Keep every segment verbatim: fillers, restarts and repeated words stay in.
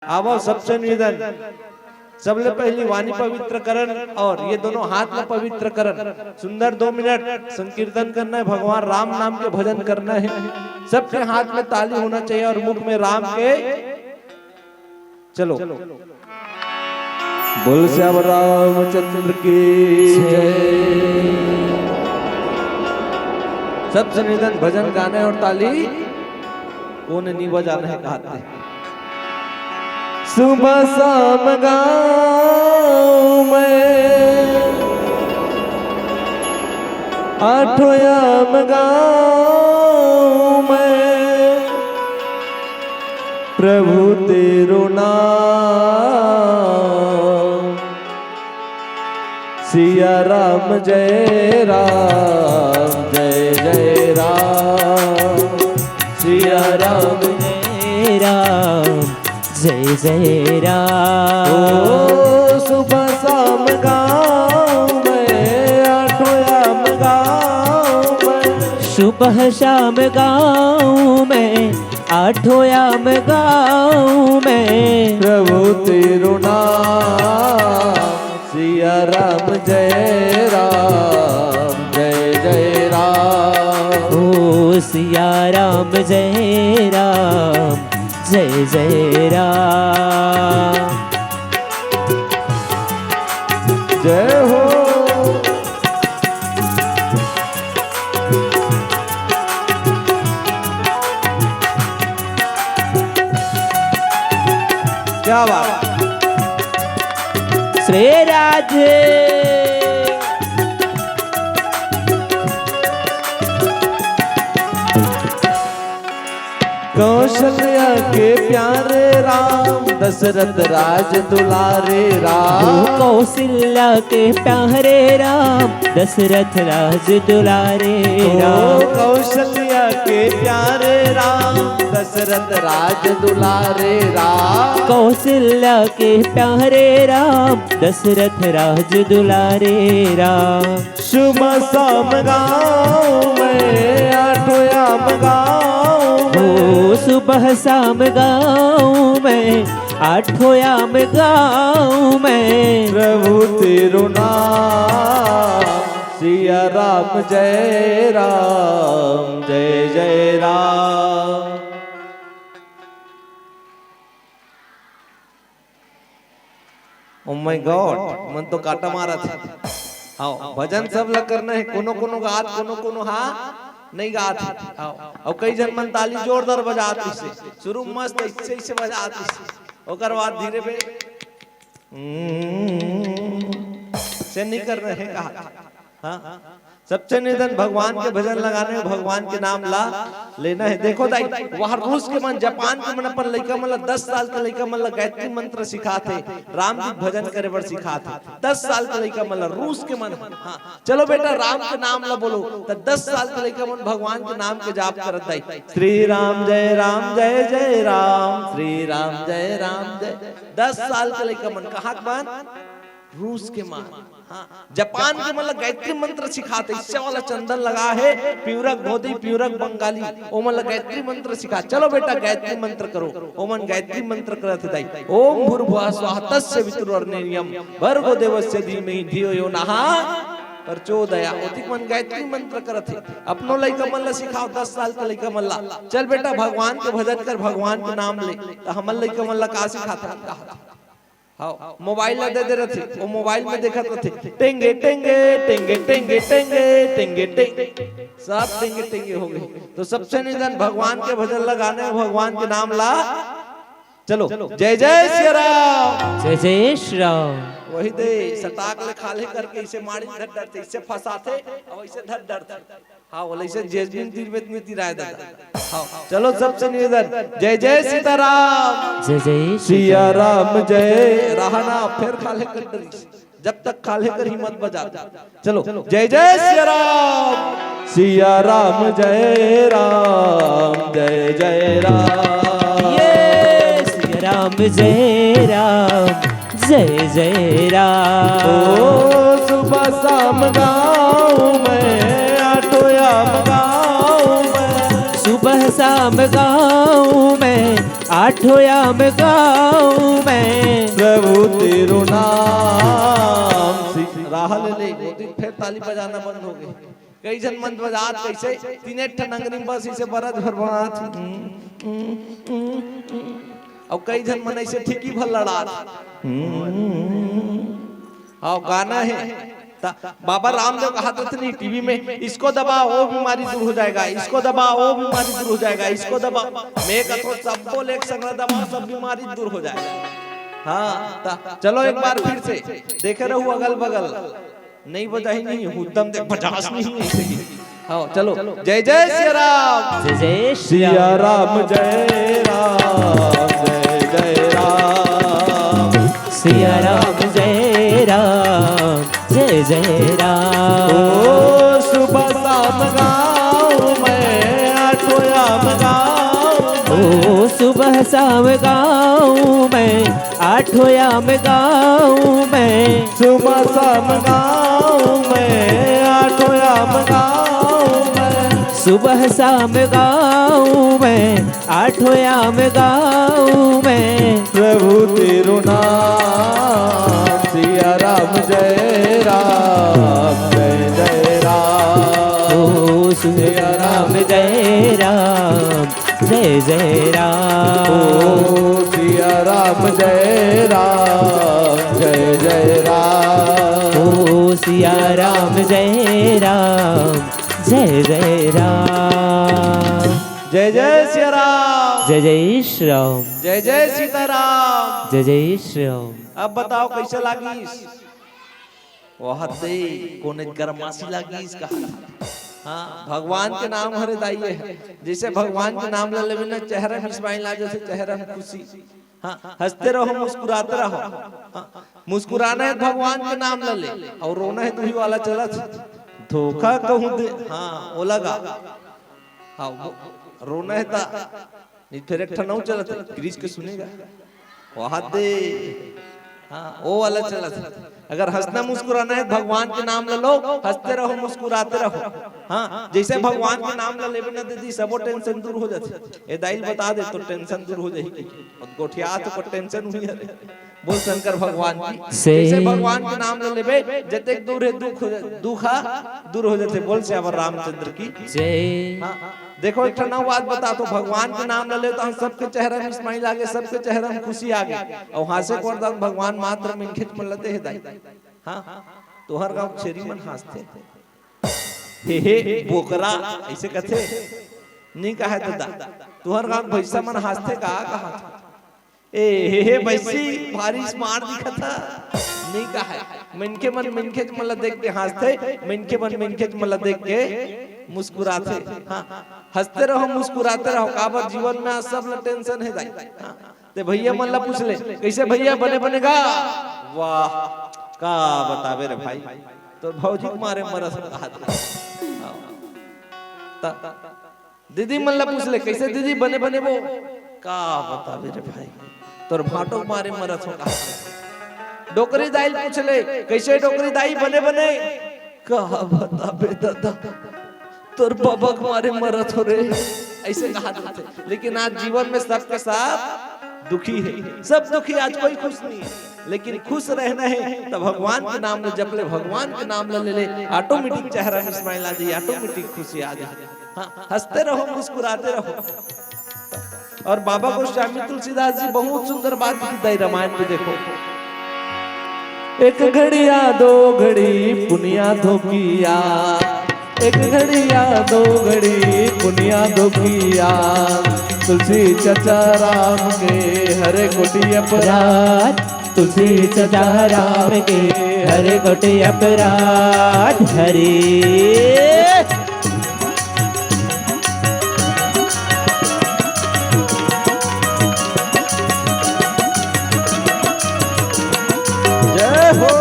आवो, सबसे निवेदन, सबले पहली वाणी पवित्र करन और ये दोनों हाथ ला पवित्र करन। सुंदर दो मिनट संकीर्तन करना है, भगवान राम नाम के भजन करना है। सबके हाथ में ताली होना चाहिए और मुख में राम के। चलो, बोल श्याम रामचंद्र की जय। सबसे निवेदन, भजन गाने और ताली कोन नी बजाना है कहते। सुबह शाम गाऊं मैं, आठों याम गाऊं मैं, प्रभु तेरो नाम। सिया राम जय राम, जय जय राम। सिया राम जय राम, जय जय राम। ओ सुबह शाम गाऊं मैं, आठों याम गाऊं मैं। सुबह शाम गाऊं मैं, आठों याम गाऊं मैं। प्रभु तेरो नाम। सिया राम जय राम, जय जय राम। ओ सिया राम जय राम, जय जय राम। जय हो। क्या बात। श्री राधे। कौशल्या के प्यारे राम, दशरथ राज दुलारे राम। ओ कौशल्या के प्यारे राम, दशरथ राज दुलारे ओ राम। कौशल्या के प्यारे राम, दशरथ राज दुलारे राम। कौशल्या के प्यारे राम, दशरथ राज दुलारे राम। सुबह शाम गाऊं मैं, आठों याम गाऊं मैं। ओ सुबह शाम गाऊं मैं, आठों याम गाऊं मैं। प्रभु तेरो नाम। सिया राम जय राम, जय जय राम। Oh my God, मन तो काटा मारत हे। हाँ, भजन सब ला करना है, कोनो कोनो गात, कोनो कोनो हा नहीं गात हे। हाँ, अउ कई झन मन ताली जोरदार बजात हे, शुरू मस्त ऐसे ऐसे बजात हे, ओकर बाद धीरे पे हम्म, से नहीं करना है कहा। हाँ, सबसे निवेदन, भगवान के भजन लगाने, भगवान के नाम ला लेना है। देखो दाई, वहाँ रूस के मन, जापान के मन अपन लइका मन ला, दस साल के लइका मन ला गायत्री मंत्र सिखात हे, राम जी भजन करे बर सिखात हे। दस साल के लइका मन ला, रूस के मन, हाँ, चलो बेटा राम के नाम ला बोलो, त दस साल के लइका मन भगवान के नाम के जाप करत दाई, श्री राम जय राम जय जय राम, श्री राम जय राम जय। दस साल के लइका मन, कहाँ के मन? रूस के मन। हाँ, जापान के मन ला गायत्री मंत्र सिखात हे, इससे वाला चंदन लगा हे, पिवरक भोदी, पिवरक बंगाली, ओमन ला गायत्री मंत्र सिखा। चलो बेटा, गायत्री मंत्र करो। ओमन गायत्री मंत्र करत हे दाई, ओम भूर्भुवः स्वः तस्य वितुर्वरेण्यं भर्गो देवस्य धीमहि धियो यो नः प्रचोदयात्। ओतिक मन गायत्री मंत्र करत हे। अपनो लइका मन ला सिखाओ, दस साल के लइका मन ला, चल बेटा, भगवान के भजन कर, भगवान के नाम ले। त हमन लइका मन ला का सिखात हे? हाँ, मोबाइल ला दे दे रथे, वो मोबाइल में देखत रथे, टेंगे टेंगे टेंगे टेंगे टेंगे टेंगे टेंगे, सब टेंगे टेंगे हो गए। तो सबसे निवेदन, भगवान के भजन लगाने, भगवान के नाम ला। चलो, जय जय सिया राम। जय जय श्री राम। वही दे, सटाक ले खाल्हे करके इसे माड़ी धर डरथे, इसे फंसाथे, अउ इसे धर डरथे। हाँ, बोले इसे जेजमिन तीर में इतनी तीराए दादा। हाँ, चलो सबसे निवेदन, जय जय सीताराम। जय जय सिया राम जय। रहा ना, फिर खाल्हे कर डरी। जब तक खाल्हे कर हिम्मत बजा। चलो, जय जय सिया राम। सिया राम जय राम, जय जय राम। ये सिया राम जय राम, जय जय राम। ओ सुबह शाम गाऊं मैं, आठों याम गाऊं मैं। सुबह शाम आम गाऊं मैं, आठों आम गाऊं मैं। प्रभु तेरो नाम। सी-, राह ले ले, वो दिन फिर ताली बजाना बंद हो गई। कई झन मन बजात कैसे, तीने ठन अंगरी में बस इसे बरज भर बनात। अउ कई झन मन ऐसे ठीकी भर लड़ात। अउ गाना हे, त बाबा रामदेव कहात रहिथे नहीं टीवी में, "इसको दबाओ, वो बीमारी दूर हो जाएगा, इसको दबाओ, वो बीमारी दूर हो जाएगा, इसको दबाओ।" मैं कथों, "सबको लेके संग ला दबाओ, सब बीमारी दूर हो जाएगा।" हाँ, त चलो एक बार फिर से देखे रहू अगल बगल, नहीं बजाही नहीं, हुतम ते पचास नहीं है। हाँ, चलो, जय जय सिया राम। जय जय सिया राम, जय राम, जय जय राम। सिया राम, जय राम, जय जय राम। ओ सुबह शाम गाऊं मैं, आठों आम गाऊं। ओ सुबह शाम गाऊं मैं, आठों आम गाऊं मैं। सुबह शाम गाऊं मैं, आठों आम गाऊं मैं। सुबह शाम गाऊं मैं, आठों आम गाऊं मैं। प्रभु तेरो नाम, सिया राम जय राम, जय जय राम। ओ सिया राम जय राम, जय जय राम। ओ सिया राम जय राम, जय जय राम। ओ सिया राम जय राम, जय जय राम। जय जय सिया राम। जय जय श्री राम। जय जय सीताराम। जय जय श्री राम। अब बताओ कैसे लागिस? वह ते कोने गरमासी लागिस कहा। हाँ, भगवान के नाम हरे दाई है। जैसे भगवान के नाम ला लेबे ना, चेहरा में smile आ जाथे, चेहरा में खुशी। हाँ, हंसते रहो, मुस्कुराते रहो। हाँ, मुस्कुराना है भगवान के नाम ला ले, और रोना है दुही वाला चलत। धोखा कहूँ दे, हाँ, वो लगा। हाँ, वो रोना है ता, नहीं फिर एक ठन अउ चलत है, क्रिस के सुनेगा। वहाँ दे, हाँ, वो वाला चलत है। अगर हंसना मुस्कुराना है, भगवान के नाम ले लो, हंसते रहो, मुस्कुराते रहो। हाँ, जैसे भगवान के नाम ले लेबे ना दीदी, सबो tension दूर हो जाथे। ए दाई ल बता दे तो tension दूर हो जाही। और गोठिया तो को tension हुई है। बोल शंकर भगवान की। से जैसे भगवान के नाम ले लेबे, जतेक दूर है दुख हो जा-, दुख हा दूर हो जाथे। बोल सियावर रामचंद्र की। जय। हाँ, देखो एक ठन अउ बात बता तो, भगवान के नाम ले ले तो हम सबके चेहरा में smile आ गे, सबके चेहरा में खुशी आ गे। और हंसे को वरदान भगवान मात्र मिनखेच मन ल दे हे दाई। हाँ, तोहर गाँव छेरी मन हंसथे। हे हे बोकरा, ऐसे कथे? नहीं कहा दादा। तोहर गाँव भैंसा मन हंसथे का कहा? ए हे हे भैंसी, भारी smart दिखत ह। नहीं कहा। मनखे मन मनखेच मन ल देख के हंसथे, मनखे मन मनखेच मन ल देख के मुस्कुराथे। हाँ, हंसते रहो, मुस्कुराते रहो, काबर जीवन में आज सब ल tension है दाई। हाँ, ते भैया मन ला पूछ ले, कैसे भैया बने बने गा? वाह, का बताबे रे भाई, तोर भौजी के मारे मरत हो कहा दे। हाँ। त-, दीदी मन ला पूछ ले, कैसे दीदी बने बने वो? का बताबे रे भाई, तोर भांटो के मारे मरत हो कहा दे। डोकरी दाई ल पूछ ले, कैसे डोकरी दाई बने बने? का बताबे दादा, तोर बाबा के मारे मरत हो रे, ऐसे कहा देथे। लेकिन आज जीवन में सबके साथ दुखी है, सब दुखी, आज कोई खुश नहीं है। लेकिन खुश रहना है तो भगवान के नाम ले जप ले, भगवान के नाम ले ले, automatic चेहरा में smile आ जाए, automatic खुशी आ जाए। हाँ, हंसते रहो, मुस्कुराते रहो। और बाबा गोस्वामी तुलसीदास जी बहुत सुंदर बात लिखी दाई रामायण में, देखो। एक घड़िया दो घड़ी पुनिया धोकिया, एक घड़िया दो घड़ी पुनिया धोकिया। तुलसी चचा राम के हरे कोटि अपराध, तुलसी चचा राम के हरे कोटि अपराध। हरे जय हो।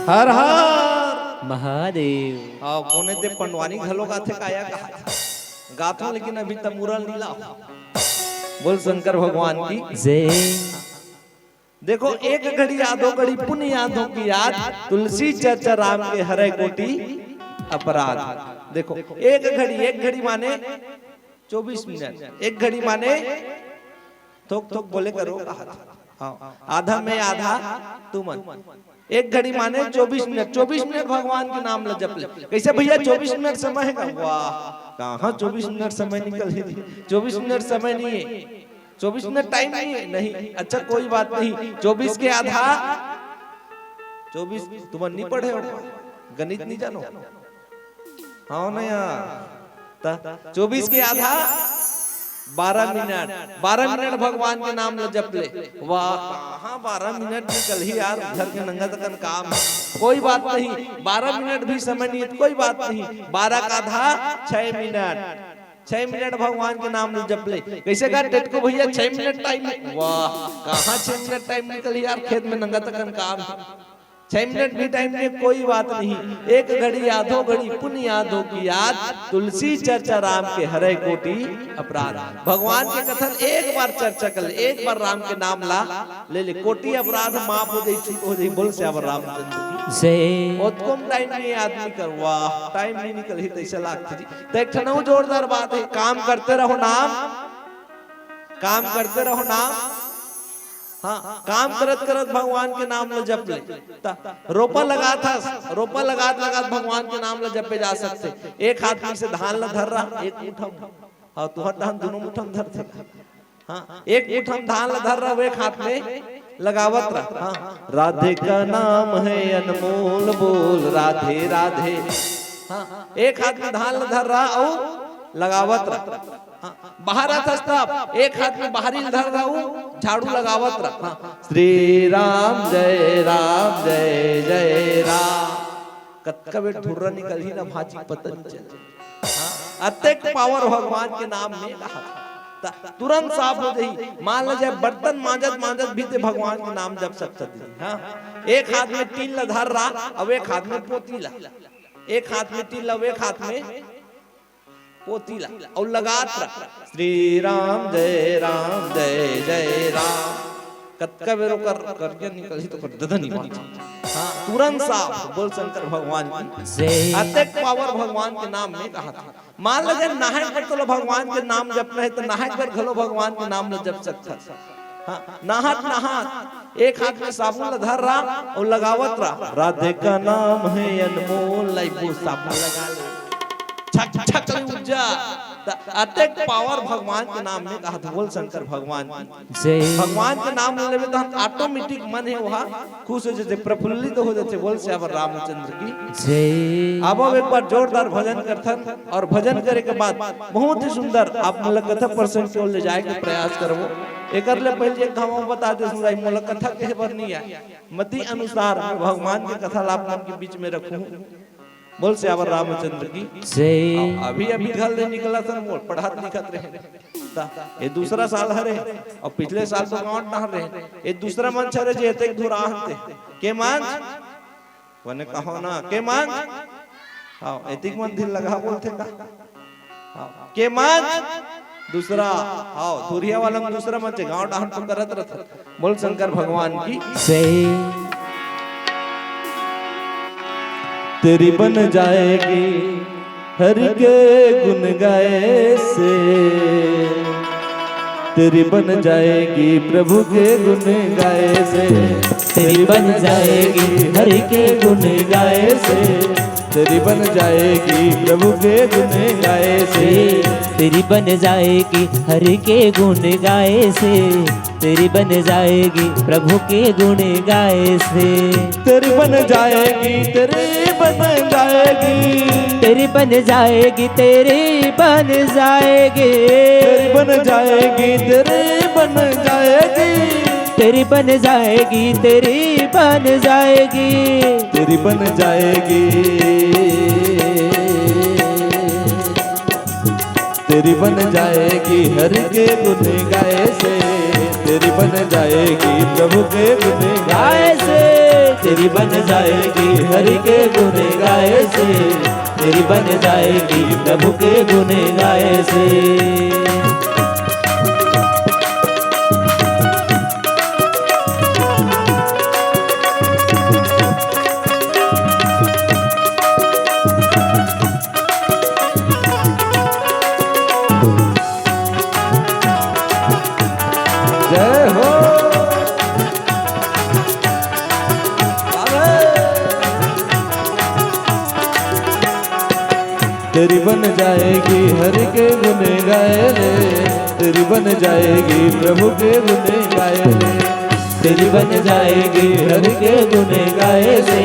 हर हर महादेव। हाँ, कोने ते पंडवानी घलो गाथे काया कहा था। गाथो लेकिन अभी तमुरल नी लाव। बोल शंकर भगवान की। जय। देखो, एक घड़ी आधो घड़ी पुण्य आधो की याद, तुलसी चर्चा राम के हरै कोटि अपराध। देखो, एक घड़ी, एक घड़ी माने चौबीस मिनट, एक घड़ी माने थोक थोक बोले करो कहा था। हाँ, आधा मैं आधा तुमन। एक घड़ी माने चौबीस मिनट, चौबीस मिनट भगवान के नाम ला जप ले। कैसे भैया, चौबीस मिनट समय है का? वाह, कहाँ चौबीस मिनट समय निकल ही? चौबीस मिनट समय नहीं है, चौबीस मिनट टाइम नहीं है। नहीं, अच्छा, कोई बात नहीं। चौबीस के आधा, चौबीस तुमन नहीं पढ़े हो, गणित नहीं जानो। हाँ ना यार, त चौबीस के आधा बारह मिनट, बारह मिनट भगवान के नाम ल जप ले। वाह, कहाँ बारह मिनट निकलही यार, घर के नंगा तकन काम है। कोई बात नहीं, बारह मिनट भी समय नहीं है, कोई बात नहीं। बारह का आधा छह मिनट, छह मिनट भगवान के नाम ल जप ले। कैसे का टेटको भैया, छह मिनट टाइम है। वाह, कहाँ छह मिनट टाइम निकलही यार, खेत में नंगा तकन काम है। छह मिनट भी टाइम नहीं, कोई बात नहीं। एक घड़ी आधो घड़ी पुण्य आधो की याद, तुलसी चर्चा राम के हरै कोटि अपराध। भगवान के कथन एक बार चर्चा कर ले, एक बार राम के नाम ला ले ले, कोटि अपराध माफ हो जाई, छूट हो जाई। बोल सियावर रामचंद्र की जय। ओतकोम टाइम नहीं आदमी कर, वाह, टाइम नहीं निकलही तैसे लागथे जी। तो एक ठन अउ जोरदार बात है, काम करते रहो नाम, काम करते रहो नाम। हाँ, काम करत करत भगवान के नाम ल जप ले। त रोपा लगात हस, रोपा लगात लगात भगवान के नाम ल जपे जा सकथे। एक हाथ में से धान ल धर रहा, एक मुठम, हाँ, तुहर धान दोनों मुठम धरथे। हाँ, एक मुठम धान ल धर रहा, एक हाथ में लगावत रहा। हाँ, राधे का नाम है अनमोल, बोल राधे राधे। हाँ, एक हाथ में धान ल धर रहा अउ लगावत रहा। हाँ, बाहर आथस तब एक हाथ में बाहरी ल धर रहा, उ झाड़ू लगावत रहा। हाँ, श्री राम जय राम जय जय राम। कतका बेर धुर्रा निकलही ना भाजी, पता नहीं चले। हाँ, अतेक पावर भगवान के नाम में रहा। त-, तुरंत साफ हो जाही। मान ल जाए बर्तन मांजत मांजत भी ते भगवान के नाम जप सकत ही। हाँ, एक हाथ में टील ल धर रहा, अब एक हाथ में पोती ला, एक हाथ में टील ला, एक हाथ में पोती ला, अउ लगात रहा, श्री राम जय राम जय जय राम। कतका बेर ओकर करिया निकलही तो ओकर ददा नहीं मानथे। हाँ, तुरंत साफ। बोल शंकर भगवान की जय। अतेक पावर भगवान के नाम में कहा था। मान ल जाए नहाए बर तोला भगवान के नाम जपना है, तो नहाए बर घलो भगवान के नाम ल जप सकत हस। हाँ, नहात नहात एक हाथ में साबुन ल धर रहा अउ लगावत रहा, राधे का नाम है अनमोल, लाइबो साबुन लगा ले, छक छक ले उज्जा। त अतेक पावर भगवान के नाम में कहा था। बोल शंकर भगवान की जय। भगवान के नाम ले लेबे त ऑटोमेटिक मन है वहाँ खुश हो जाथे, प्रफुल्लित हो जाथे। बोल सियावर रामचंद्र की जय। अब अब एक बार जोरदार भजन करथन अउ भजन करे के बाद बहुत ही सुंदर आप मन ल कथा प्रसंग के ओर ले जाए के प्रयास करबो। एकर ले पहले एक घाव बता दे सुनाई, मोला कथा कहे बर नहीं आए, मति अनुसार मैं भगवान के कथा ला आप मन के बीच में रखूं। बोल सियावर रामचंद्र की जय। अभी अभी घर ले निकला था, मोर पढ़त लिखत रहे, त ये दूसरा साल हरे अउ पिछले साल तो गांव डहर रहे, ये दूसरा मंच हरे जे एतेक दूर आहते। के मंच? बने कहो ना, के मंच? हाँ, एतिक मन धिन लगा बोलथे का? हाँ, के मंच? दूसरा, हाँ, धुरिया वाला में दूसरा मंच, गांव डहर तो करत रहत। बोल शंकर भगवान की जय। तेरी बन जाएगी हरि के गुण गाए से, तेरी बन जाएगी प्रभु के गुण गाए से। तेरी बन जाएगी हरि के गुण गाए से, तेरी बन जाएगी प्रभु के गुण गाए से। तेरी बन जाएगी हरि के गुण गाए से, तेरी बन जाएगी प्रभु के गुण गाए से। तेरी बन जाएगी, तेरी बन जाएगी। तेरी बन जाएगी, तेरी बन जाएगी। तेरी बन जाएगी, तेरी बन जाएगी। तेरी बन जाएगी, तेरी बन जाएगी। तेरी बन जाएगी। तेरी बन जाएगी हरि के गुण गाए से, तेरी बन जाएगी प्रभु के गुण गाए से। तेरी बन जाएगी हरि के गुण गाए से, तेरी बन जाएगी प्रभु के गुण गाए से। जय हो। तेरी बन जाएगी हरि के गुण गाए रे, तेरी बन जाएगी प्रभु के गुण गाए रे। तेरी बन जाएगी हरि के गुण गाए से,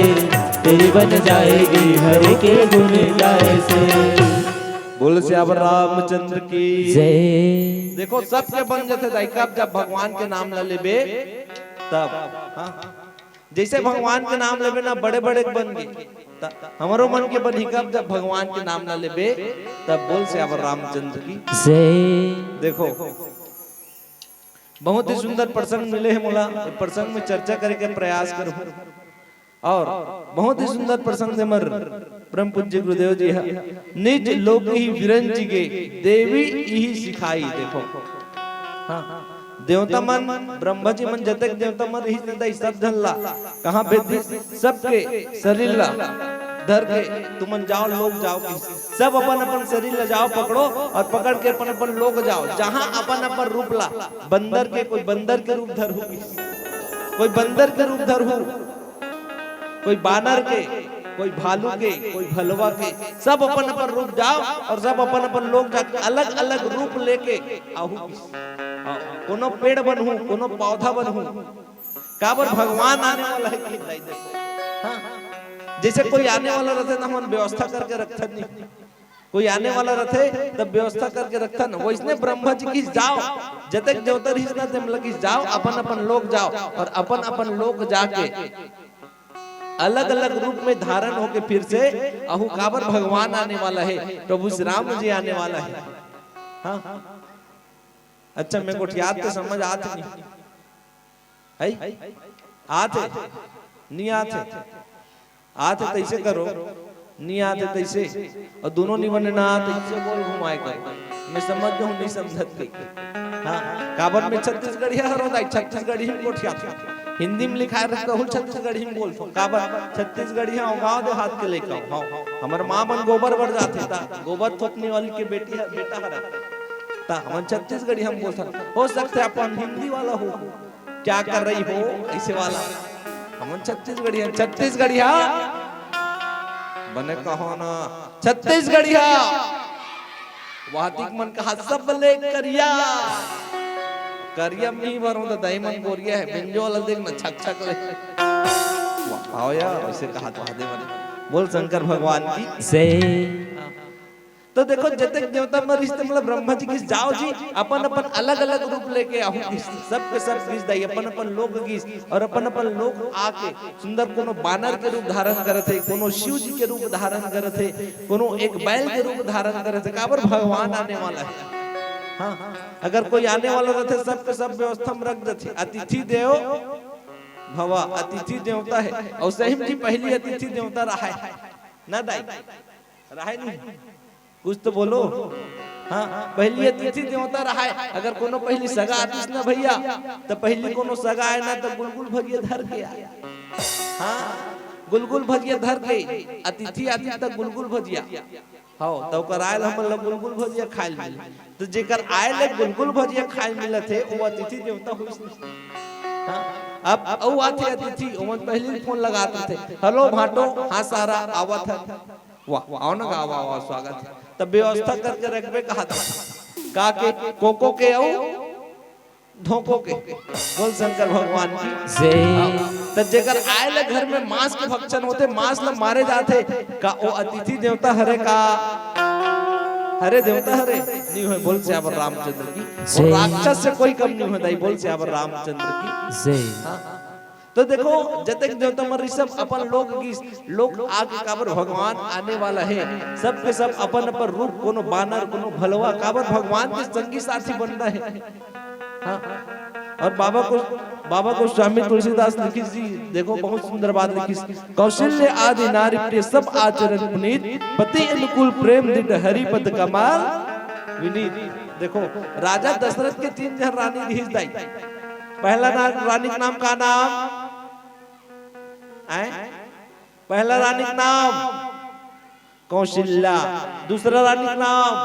तेरी बन जाएगी हरि के गुण गाए से। बोल सियावर रामचंद्र की जय। देखो, सबके बन जथे दाई, कब जब भगवान के नाम ला लेबे तब। हाँ, जैसे भगवान के नाम लेबे ना, बड़े बड़े बन गे, त हमरो मन के बनही कब जब भगवान के नाम ला लेबे तब। बोल सियावर रामचंद्र की जय। देखो, बहुत ही सुंदर प्रसंग मिले हे मोला, ये प्रसंग में चर्चा करे के प्रयास करूँ। और बहुत ही सुंदर प्रसंग दे मर परम पूज्य गुरुदेव जी है, निज लोक ही विरंज गे, देवी इही सिखाई। देखो, हाँ, देवता मन, ब्रह्मा जी मन, जतेक देवता मन रहिस, सब झन ला कहाँ भेज दिस? सबके शरीर ला धर के तुमन जाओ, लोक जाओ कि सब अपन अपन शरीर ला जाओ पकड़ो और पकड़ के अपन अपन लोक जाओ, जहाँ अपन अपन रूप ला, बंदर के, कोई बंदर के रूप धरहू, कोई बंदर के रूप धरहू, कोई बानर के, कोई भालू के, कोई भलवा के, सब अपन अपन रूप जाओ और सब अपन अपन लोक जाके अलग अलग रूप लेके आहू। हाँ, कोनो पेड़ बनहू, कोनो पौधा बनहू, काबर भगवान आने वाला है कि नहीं? देखो, हाँ, जैसे कोई आने वाला रहते तो हमन व्यवस्था करके रखथन नहीं, कोई आने वाला रहते तब व्यवस्था करके रखथन, वैसने ब्रह्मा जी किस जाओ, जतेक देवता रहिस ना तेमला किस जाओ, अपन अपन लोक जाओ और अपन अपन लोक जाके अलग अलग रूप में धारण होके फिर से आहू, काबर भगवान आने वाला है, प्रभु श्री राम जी आने वाला है। हाँ, अच्छा, मैं गोठियात के समझ आत नहीं है? आत हे? नहीं आत हे? आत हे तैसे करो, नहीं आत हे तैसे, और दोनों नहीं बने ना आत हे, इसे बोल घुमाए करो। मैं समझ जाऊँ, नहीं समझत के। हाँ, काबर मैं छत्तीसगढ़िया हरो दाई, छत्तीसगढ़ी में गोठियात हूँ। हिंदी में लिखाए रहता हूँ, छत्तीसगढ़ी में बोलता हूँ। काबर छत्तीसगढ़िया हो, गाँव देहात के लेके आओ। हाँ, हमर माँ मन गोबर बर जाथे ता, गोबर थोपने वाली के बेटी है, बेटा हरा। ता हमन छत्तीसगढ़ी हम बोलथन। हो सकता है अपन हिंदी वाला हो, क्या कर रही हो, ऐसे वाला। हमन छत्तीसगढ़िया, छत्तीसगढ़िया। बने कहो ना, छत्तीसगढ़िया। वातिक मन कहा सब ले करिया। करिया मी भरो तो दाई मन गोरिया है, बेंजो वाला देख ना, छक छक ले। वाह, आओ यार, वैसे कहा तो दे मन। बोल शंकर भगवान की जय। तो देखो, जतेक देवता मन रिहिस ते मतलब ब्रह्मा जी किस जाओ जी, अपन अपन अलग अलग रूप लेके आहू किस, सब के सब किस दाई, अपन अपन लोक किस, और अपन अपन लोक आके सुंदर कोनो बानर के रूप धारण करत हे, कोनो शिव जी के रूप धारण करत हे, कोनो एक बैल के रूप धारण करत हे, काबर भगवान आने वाला है। हाँ, अगर कोई आने वाला रहते, सब के सब व्यवस्था में रख देते। अतिथि देव भवा, अतिथि देवता है, और सही में जी पहली अतिथि देवता रहा है ना दाई, रहा है नहीं? कुछ तो बोलो। हाँ, पहली अतिथि देवता रहा है। अगर कोनो पहली सगा आतिस ना भैया, तो पहली कोनो सगा आए ना, तो गुलगुल भजिया धर के आए। हाँ, गुलगुल भजिया धर के अतिथि आतिस, तो गुलगुल भजिया। हाँ, तो ओकर आयल हमन ला गुलगुल भजिया खाए मिले। तो जेकर आयल गुलगुल भजिया खाए मिलत हे, वो अतिथि देवता होइस। हाँ, अब अउ आथे अतिथि, ओमन पहली फोन लगात रथे, "हेलो भाटो, हाँ सारा, आवत है।" वाह, आओ ना, वाह, वाह, स्वागत है। तब व्यवस्था करके रखबे कहा था। का के, कोको के अउ धोको के। बोल शंकर भगवान की जय। हाँ, त जेकर आए ले घर में मांस के भक्षण होथे, मांस ल मारे जाथे, का ओ अतिथि देवता हरे का? हरे देवता हरे? नहीं होय, बोल सियावर रामचंद्र की। जय। वो राक्षस से कोई कम नहीं होय दाई, बोल सियावर रामचंद्र की। जय। हाँ। तो देखो, जतेक देवता मन रहिस सब अपन लोक गीस, लोक आके काबर भगवान आने वाला है, सबके सब अपन अपन रूप, कोनो बानर, कोनो भलवा, काबर भगवान के संगी साथी बनना है। हाँ, और बाबा को बाबा गोस्वामी तुलसीदास लिखिस जी, देखो बहुत सुंदर बात लिखिस। कौशल्य आदि नारी प्रिय सब आचरण पुनीत, पति अनुकूल प्रेम दृढ़ हरि पद कमल विनीत। देखो, राजा दशरथ के तीन झन रानी रिहिस दाई। पहला ना-, रानी के नाम का नाम? आय? पहला रानी के नाम कौशल्या, दूसरा रानी के नाम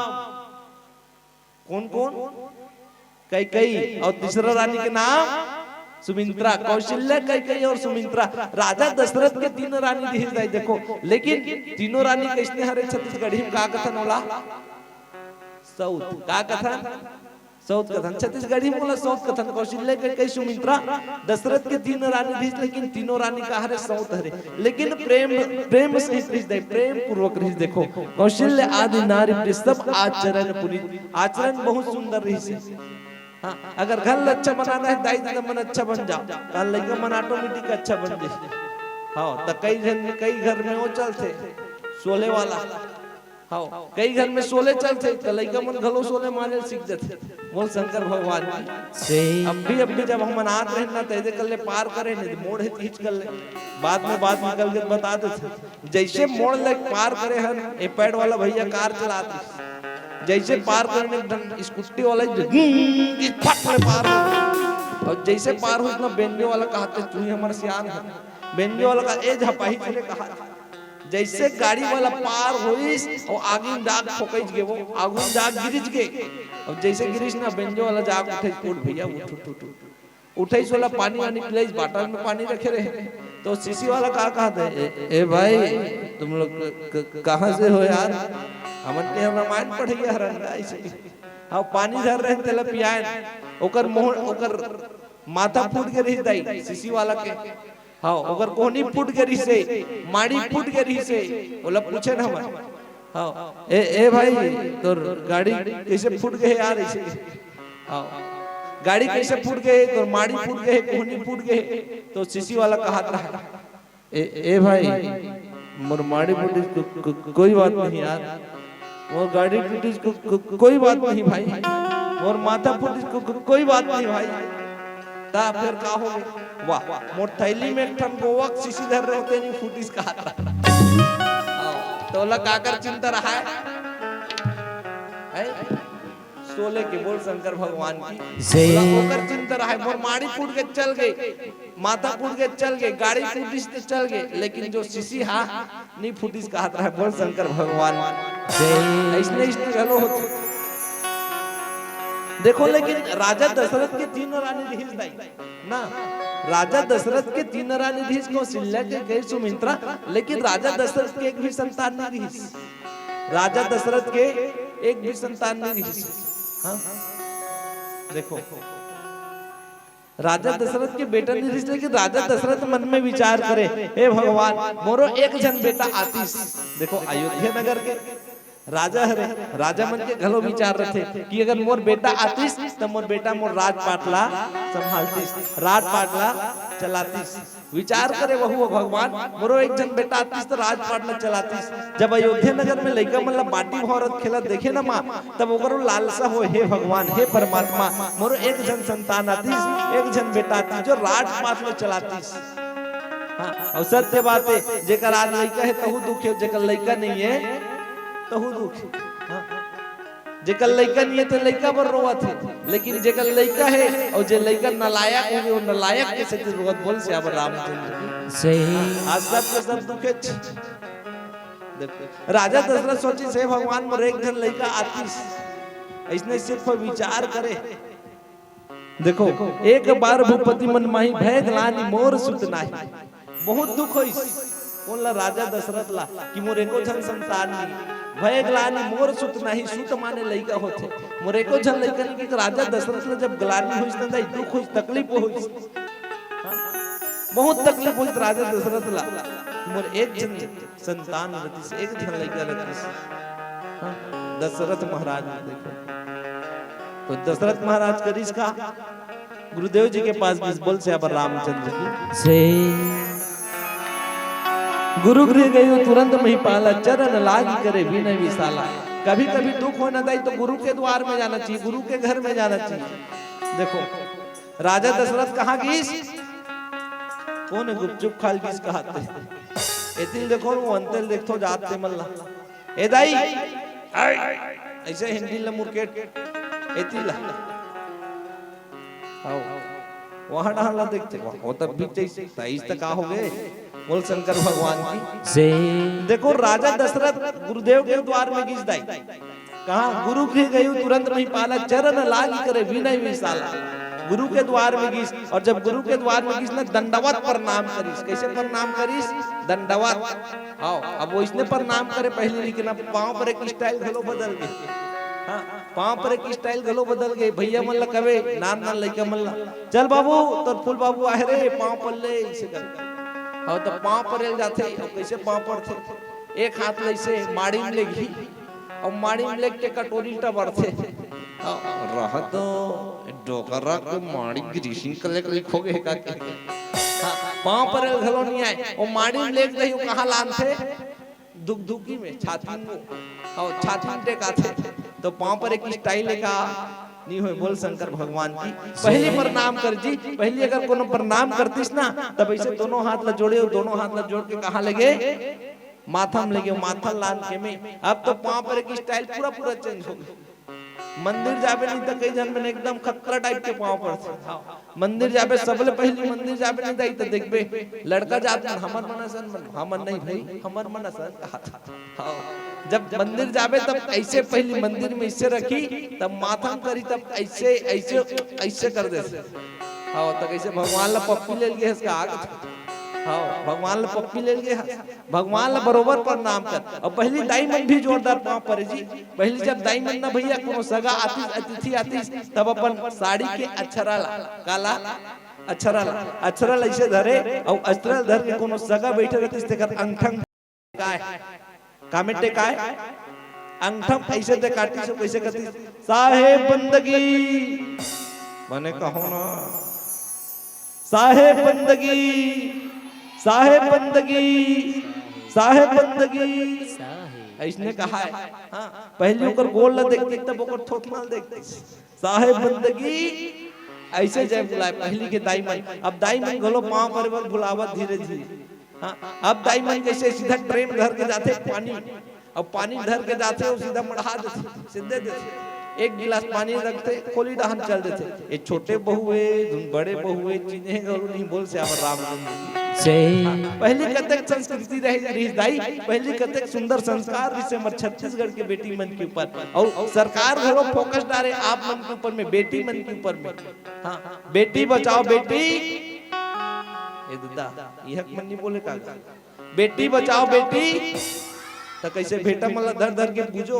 कौन कौन? कैकई। और तीसरा रानी के नाम सुमित्रा। कौशल्या, कैकई और सुमित्रा। राजा दशरथ के तीनों रानी रिहिस दाई, देखो। लेकिन तीनों रानी कैसने हरे छत्तीसगढ़ी में का कथन ओला? सौत। का कथन? सौत कथन। छत्तीसगढ़ी में ओला सौत कथन। कौशल्या, कैकई, सुमित्रा, दशरथ के तीनों रानी रिहिस, लेकिन तीनों रानी का हरे? सौत हरे। लेकिन प्रेम, प्रेम सहित रिहिस दाई, प्रेम पूर्वक रिहिस। देखो, कौशल्य आदि नारी प्रिय सब आचरण पुनीत। आचरण बहुत सुंदर रिहिस हे। हाँ, अगर घर ल अच्छा बनाना हे, दाई ददा मन अच्छा बन जाव, त लइका मन automatic अच्छा बन जाही। हाँ, त कई झन, कई घर में वो चलथे, शोले वाला। हाँ, कई घर में शोले चलथे, त लइका मन घलो शोले मारे ल सीख जथे। बोल शंकर भगवान की। सही। अब भी, अब भी जब हमन आत रहेन ना, त एदे कर ले पार करे, नहीं त मोड़ हे त हिच कर ले। बाद में बात निकल के बता देथे। जैसे मोड़ ले पार करे हन, ए pad वाला भैया कार चलात रहिस। जैसे पार करे ने, एकदम स्कूटी वाला ही फट ले पार हो। और जैसे पार होइस ना, बेंजो वाला कहत हे, "तू ही हमर सियान हे।" बेंजो वाला का ए झपाही चले कहा। जैसे गाड़ी वाला पार होइस, वो आगी में जाके ठोकइच गे, वो आगू में जाके गिरिच गे। और जैसे गिरिस ना, बेंजो वाला जाके उठइच, "उठ भैया, उठ, उठ, उठ, उठ।" उठइस ओला पानी वानी पिलाइस, बाटल में पानी रखे रहे। तो शिशी वाला का कहत हे, "ए, ए भाई, तुम लोग क-, क-, कहाँ से हो यार? हमन के यहाँ रामायण पढ़इया हरन ना," ऐसे। हाँ, पानी धर रहे, तेला पियाएन। ओकर मोह, ओकर माथा फूट गे रहिस दाई, शिशी वाला के। हाँ, ओकर कोहनी फूट गे रहिस हे, माड़ी फूट गे रहिस हे, ओला पूछेन हमन। हाँ, ए, ए भाई, तोर गाड़ी कैसे फूट गे हे यार, ऐसे? हाँ, गाड़ी कैसे फूट गे हे, तोर माड़ी फूट गे हे, कोहनी फूट गे हे, तो शिशी वाला कहत रहा, "ए, ए भाई, मोर माड़ी फूटिस को, को, कोई बात नहीं यार, मोर गाड़ी टूटिस को, को, कोई बात नहीं भाई, मोर माथा फूटिस को, को, कोई बात नहीं भाई।" ता फिर का हो गे? वाह, मोर थैली में एक ठन गोवा के शीशी धर रहे होते, नहीं फूटिस का हाथ। हाँ, तो ओला काकर चिंता रहा है? हैं? शोले के। बोल शंकर भगवान की। जय। ओला ओकर चिंता रहा है, मोर माड़ी फूट के चल गई, माथा फूट के चल गई, गाड़ी फूटिस ते चल गई, लेकिन जो शीशी हा नहीं फूटिस का हाथ रहा है। बोल शंकर भगवान की। जय। ऐसने, ऐसने घलो होथे। देखो, लेकिन राजा दशरथ के तीनों रानी रिहिस दाई ना, राजा दशरथ के तीन रानी रिहिस, कौशल्या, कैकई, सुमित्रा, लेकिन राजा दशरथ के एक भी संतान नहीं रिहिस। राजा दशरथ के एक भी संतान नहीं रिहिस। हाँ, देखो, राजा दशरथ के बेटा नहीं रिहिस, लेकिन राजा दशरथ मन में विचार करे, "हे भगवान, मोरो एक झन बेटा आतिस।" देखो, अयोध्या नगर के राजा हरे, राजा मन के घलो विचार रथे कि अगर मोर बेटा आतिस, त मोर बेटा मोर राजपाट ला संभालतिस, राजपाट ला चलातिस। विचार करे वहू, "भगवान, मोरो एक झन बेटा आतिस, त राजपाट ला चलातिस।" जब अयोध्या नगर में लइका मन ला बाटी भौंरत खेलत देखे न माँ, तब ओकरो लालसा होय, "हे भगवान, हे परमात्मा, मोरो एक झन संतान आतिस, एक झन बेटा आतिस, जो राजपाट ला चलातिस।" हाँ, अउ सत्य बात हे, जेकर आज लइका हे, तहू दुख हे, जेकर लइका नहीं हे, तहू दुख हे। हाँ। जेकर लइका नहीं हे, ते लइका बर रोवत हे, लेकिन जेकर लइका हे, अउ जे लइका नलायक होगे, वो नलायक के सेती रोवत। बोल सियावर रामचंद्र की। सही। आज सब के सब दुखे। देखो, राजा दशरथ सोचिस, "हे भगवान, मोर एक झन लइका आतिस।" अइसने सिर्फ विचार करे। देखो, "एक बार भूपति मन माही, भय ग्लानि मोर सुत नाही।" बहुत दुख होइस। कोन ला? राजा दशरथ ला, कि मोर एको झन संतान नहीं। "भय ग्लानि मोर सुत नाही", सुत माने लइका होथे। मोर एको झन लइका नहीं, कि राजा दशरथ ला जब ग्लानि होइस ना दाई, दुख होइस, तकलीफ होइस। हाँ? बहुत तकलीफ होइस राजा दशरथ ला। मोर एक झन संतान रतिस, एक झन लइका रतिस। हाँ, दशरथ महाराज देखो। तो दशरथ महाराज करिस का? गुरुदेव जी के पास गिस। बोल सियावर रामचंद्र की। जय। गुरु गृह गयो तुरंत महिपाला, चरण लागी करे विनय विशाला। कभी-कभी दुख होय ना दाई तो गुरु के द्वार में जाना चाहिए, गुरु के घर में जाना चाहिए। देखो, राजा दशरथ कहाँ गिस? कोन हे गुपचुप खाल गिस कहत हे? एतिल देखो, वो अंतेल देखथो जात ते मन ला। ए दाई, ऐसे हिंदी ला मुरकेट, एतिल ला। आओ, वहाँ डहान ला देखते, वहाँ, वो तब भी जैसे, तईस तक का हो गए? बोल शंकर भगवान की। जय। देखो, राजा दशरथ गुरुदेव के द्वार में गिस दाई। कहाँ? गुरु गृह गयो तुरंत महिपाला, चरण लागी करे विनय विशाला। गुरु के द्वार में गिस, और जब गुरु के द्वार में गिस ना, दंडवत प्रणाम करिस। कैसे प्रणाम करिस? दंडवत। हाँ, अब वो इसने प्रणाम करे, पहले नहीं के ना, पाँव पर एक स्टाइल घलो बदल गए। हाँ, पाँव पर एक स्टाइल घलो बदल गए। भैया मन ला कवे, नान नान लइका मन ला, "चल बाबू, तोर फूल बाबू आहे रे, पाँव पर ले," इसे कर। हाँ, तो पाँव पर ले जाथे, और कैसे पाँव पड़थे? एक हाथ ले से माड़ी में लेगी, और माड़ी में लेके कटोरी टबरथे। हाँ, रह तो डोकरा के माड़ी ग्रीसिंग करे के लिखोगे का के? हाँ, पाँव पर घलो नहीं आए, वो माड़ी में लेके दही, वो कहाँ लानथे? दुखदुखी में, छाती में, और छाती में टेकाथे, तो पाँव पर एक स्टाइल का नहीं होय। बोल शंकर भगवान की। पहली प्रणाम कर जी, पहली अगर कोनो प्रणाम करतीस ना, तब ऐसे दोनों हाथ ला जोड़े और दोनों हाथ ला जोड़ के कहाँ लगे? माथा में लगे, माथा लान के में। अब तो पाँव पर एक स्टाइल पूरा पूरा चेंज हो गया। मंदिर जाबे नहीं तो कई झन मन एकदम खतरा टाइप के पाँव पड़थे। हाँ। मंदिर जाबे, सबले पहली मंदिर जाबे नहीं दाई तो देखबे, लड़का जात मन, "हमर मन असन मन।" "हमर नहीं भाई, हमर मन असन।" हाँ। जब मंदिर जाबे तब ऐसे पहली मंदिर में ऐसे रखी, तब माथा में करी, तब ऐसे, ऐसे, ऐसे कर दे। हाँ, तो कैसे भगवान ला पप्पी ले लिए इसका आग। हाँ, भगवान ला पप्पी ले लिए। भगवान ला बरोबर प्रणाम कर। और पहली दाई मन भी जोरदार पाँव परे जी। पहली जब दाई मन ना भैया कोनो सगा आतिस, अतिथि आतिस, तब अपन साड़ी के अक्षरा ला, काला? अक्षरा ला, अक्षरा ला ऐसे धरे, और अक्षरा ला धर के कोनो सगा बैठे रहतिस, तेकर अंगठा काय? कामेटे काय? अंगठा ऐसे ते काटिस, कैसे कतिस? "साहेब बंदगी।" मने कहो ना, "साहेब बंदगी, साहेब बंदगी, साहेब बंदगी।" ऐसने कहा है। हाँ, पहली ओकर गोड़ ला देखती, तब ओकर थोथना ला देखती। "साहेब बंदगी।" ऐसे जय बुलाए पहली के दाई मन। अब दाई मन घलो पाँव परे बर भुलावत धीरे धीरे। हाँ, अब दाई मन कैसे सीधा ट्रे धर के जाथे पानी, अब पानी धर के जाथे, वो सीधा मढ़ा देथे, सीधे देथे। एक गिलास पानी रखथे, खोली डहान चल देथे। ये छोटे बहू हे, धुन बड़े बहू हे, चिन्हे घलो नहीं, बोल सियावर रामचंद्र की। जय। पहली कतेक संस्कृति रहे, रहिस दाई, पहली कतेक सुंदर संस्कार रहिस हमर छत्तीसगढ़ के बेटी मन के ऊपर। और सरकार घलो फोकस डारे आप मन के ऊपर में, बेटी मन के ऊपर में। हाँ, बेटी बचाओ बेटी। ए ददा, इहक मन नहीं बोले का? बेटी बचाओ बेटी, त कैसे बेटा मन ला धर धर के पूजो,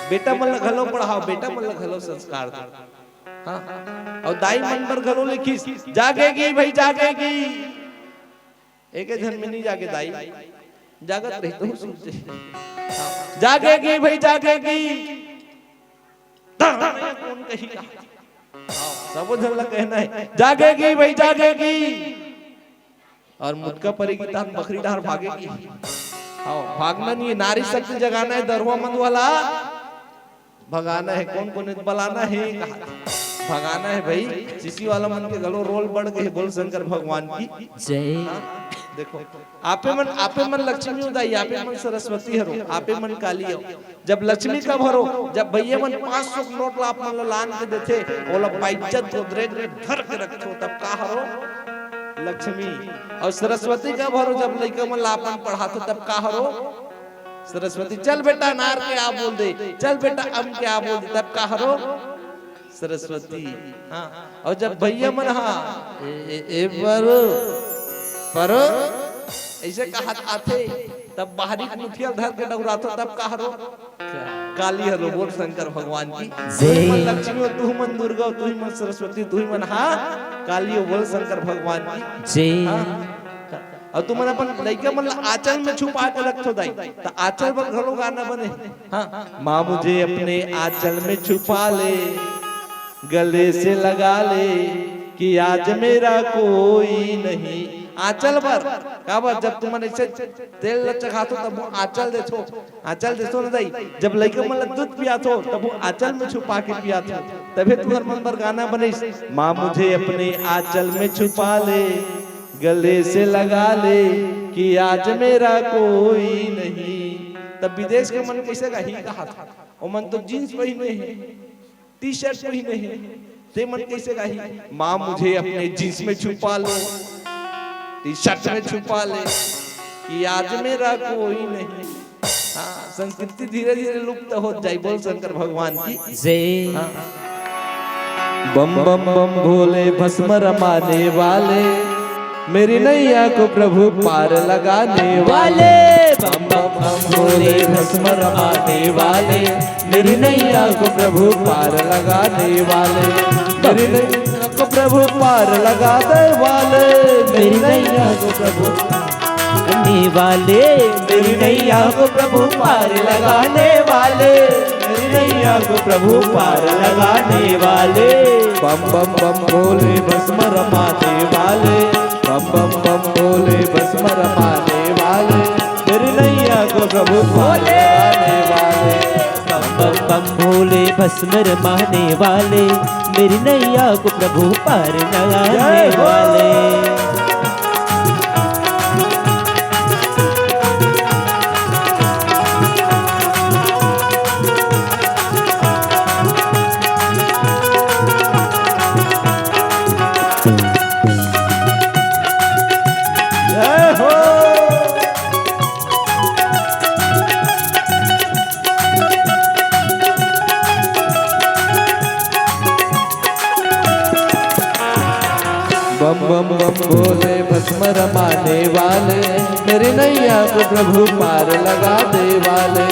बेटा मन ला घलो पढ़ाओ, बेटा मन ला घलो संस्कार दो। हाँ, और दाई मन बर घलो लिखिस, "जागेगी भाई, जागेगी।" एक झन में नहीं जागे दाई, जागत रही तो सूझ जाए। हाँ, "जागेगी भाई, जागेगी।" त कोन कही का? हाँ, सबो झन ला कहना है, "जागेगी भाई, जागेगी।" और मुटका परेगी तहन बखरी डहर भागेगी। हाँ, भागना नहीं है, नारी शक्ति जगाना है, दरुआ मंद वाला भगाना है। कोन कोन बलाना है, कहा भगाना है भाई। शिशी वाला मन के घलो रोल बढ़ गए, बोल शंकर भगवान की। जय। हाँ, देखो, आपे मन, आपे मन लक्ष्मी हो दाई, आपे मन सरस्वती हरो, आपे मन काली हो। जब लक्ष्मी कब हरो? जब भैया मन पाँच सौ के नोट ला आप मन ला लान के देथे, ओला बाइज्जत गोदरेज में धर के रखथो, तब का हरो? लक्ष्मी। और सरस्वती कब हरो? जब लइका मन ला अपन पढ़ाथो, तब का हरो? सरस्वती। "चल बेटा, अनार के आ" बोल दे, "चल बेटा, अम के आ" बोल दे, तब का हरो? सरस्वती। हाँ, और जब भैया मन, हाँ, ए, ए, ए, परो, परो, ऐसे कहत आथे, तब बाहरी के मुठिया धर के डगराथो, तब का हरो? काली हरो। बोल शंकर भगवान की। जय। तुही मन लक्ष्मी हो, तुही मन दुर्गा हो, तुही मन सरस्वती, तुही मन, हाँ, काली हो। बोल शंकर भगवान की। जय। हाँ। और तुमन अपन लइका मन ला आंचल में छुपा के रखथो दाई, त आंचल बर घलो गाना बने। हाँ, "माँ मुझे अपने आंचल में छुपा ले, गले से लगा ले, कि आज मेरा कोई नहीं।" आंचल बर, काबर? जब तुमन ऐसे तेल ला चघाथो, तब वो आंचल देथो, आंचल देथो ना दाई। जब लइका मन ला दूध पियाथो, तब वो आंचल में छुपा के पियाथो। तभे तुंहर मन बर गाना बनिस, माँ मुझे अपने आंचल में छुपा ले, गले से लगा ले, कि आज मेरा कोई नहीं। तब विदेश के मन कइसे गाही कहाथे? ओमन तो जींस पहिने हे, टी शर्ट पहिने हे, ते मन कइसे गाही, माँ मुझे अपने जींस में छुपा ले, टी शर्ट में छुपा ले, कि आज मेरा कोई नहीं। हाँ, संस्कृति धीरे धीरे लुप्त होत जाही। बोल शंकर भगवान की। जय। हाँ। बम बम बम भोले भस्म रमाने वाले, मेरी नैया को प्रभु पार लगाने वाले। बम बम बम भोले भस्म रमाने वाले, मेरी नैया को प्रभु पार लगाने वाले, मेरी नैया को प्रभु पार लगाने वाले, मेरी नैया को प्रभु लगाने वाले, मेरी नैया को प्रभु पार लगाने वाले, मेरी नैया को प्रभु पार लगाने वाले। बम बम बम भोले भस्म रमाने वाले, बम बम बम भोले भस्म रमाने वाले, मेरी नैया को प्रभु पार लगाने वाले। बम बम बम भोले भस्म रमाने वाले, मेरी नैया को प्रभु पार लगाने वाले। जय हो। बम बम बम भोले भस्म रमाने वाले, मेरी नैया को प्रभु पार लगाने वाले।